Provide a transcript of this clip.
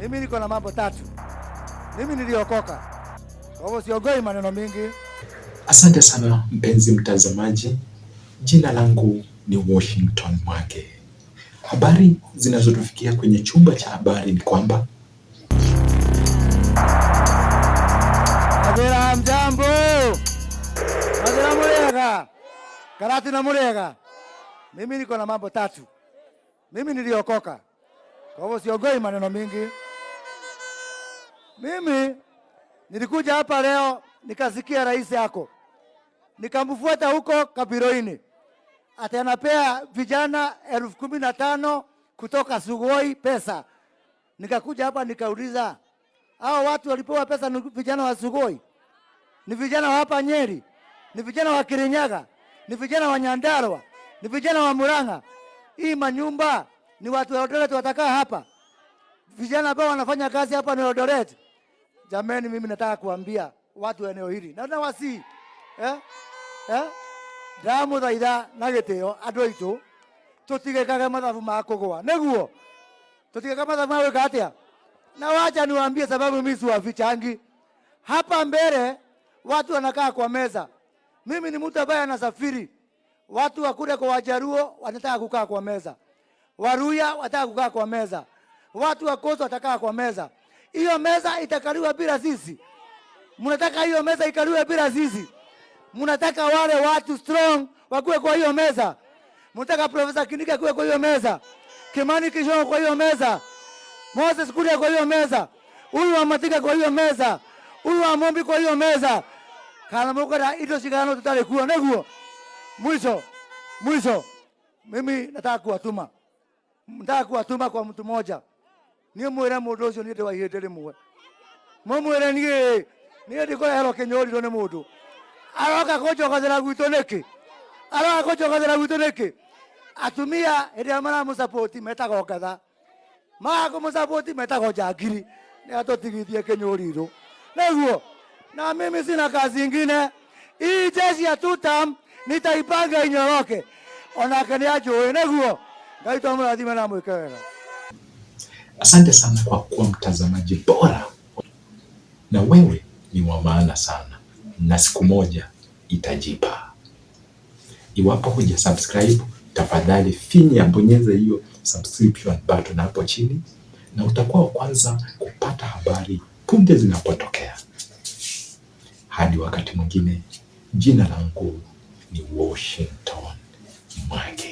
Mimi niko na mambo tatu. Mimi niliokoka, kwa hivyo siongei maneno mingi. Asante sana mpenzi mtazamaji, jina langu ni Washington Mwake. Habari zinazotufikia kwenye chumba cha habari ni kwamba Mathira mjambo, Mathira murega, Karati na murega. Mimi niko na mambo tatu. Mimi niliokoka, kwa hivyo siongei maneno mingi. Mimi nilikuja hapa leo nikasikia rais yako, nikamfuata huko Kabiroini, ati anapea vijana 15,000 kutoka Sugoi pesa. Nikakuja hapa nikauliza, hao watu walipewa pesa ni vijana wa Sugoi? Ni vijana wa hapa Nyeri? Ni vijana wa Kirinyaga? Ni vijana wa Nyandarua? Ni vijana wa Murang'a? Hii manyumba ni watu wa Eldoret watakaa hapa? Vijana ambao wanafanya kazi hapa ni Eldoret? Jameni, mimi nataka kuambia watu wa eneo hili na nawasi eh? Ndamuthaitha na gitio andu aitu tutigekage mathabu ma kugwa, niguo tutigekage mathabu ma gwika atia. Na wacha niwaambie sababu mimi siwafichangi. Hapa mbele watu wanakaa kwa meza, mimi ni mtu ambaye anasafiri. Watu wa kule kwa Wajaruo wanataka kukaa kwa meza, Waruya wanataka kukaa kwa meza, watu wa Coast watakaa kwa meza. Hiyo meza itakaliwa bila sisi. Mnataka hiyo meza ikaliwe bila sisi? Mnataka wale watu strong wakuwe kwa hiyo meza? Mnataka Profesa Kindiki akuwe kwa hiyo meza, Kimani Ichung'wah kwa hiyo meza, Moses Kuria kwa hiyo meza, huyu wa Matika kwa hiyo meza, huyu wa Mumbi kwa hiyo meza? Kana mukora indo cigano tutari kuo niguo. Mwisho, mwisho, mimi nataka kuwatuma, nataka kuwatuma kwa mtu mmoja. Niĩ mwĩre mũndũ ũcio niĩ ndĩ wa ihĩndĩ rĩmwe, mũmwĩre niĩ niĩ ndikũreherwo kĩnyũrirũ nĩ mũndũ aroka kũnjogothera gwitũ nĩkĩ, aroka kũnjogothera gwitũ nĩkĩ. Atumia hĩndĩ ĩrĩa maramũsapoti metagwo ngatha, maga kũmũsapoti metagwo njangiri. Nĩ atũtigithie kĩnyũrirũ nĩguo. Na mimi sina kazi ingine, hii jeshi ya tutam nitaipanga inyoroke, onake nĩ anjũĩ nĩguo. Ngai twamũrathime na mwĩke wega. Asante sana kwa kuwa mtazamaji bora, na wewe ni wa maana sana, na siku moja itajipa. Iwapo huja subscribe, tafadhali finya, bonyeza hiyo subscription button hapo chini, na utakuwa wa kwanza kupata habari punde zinapotokea. Hadi wakati mwingine, jina langu ni Washington Mwake.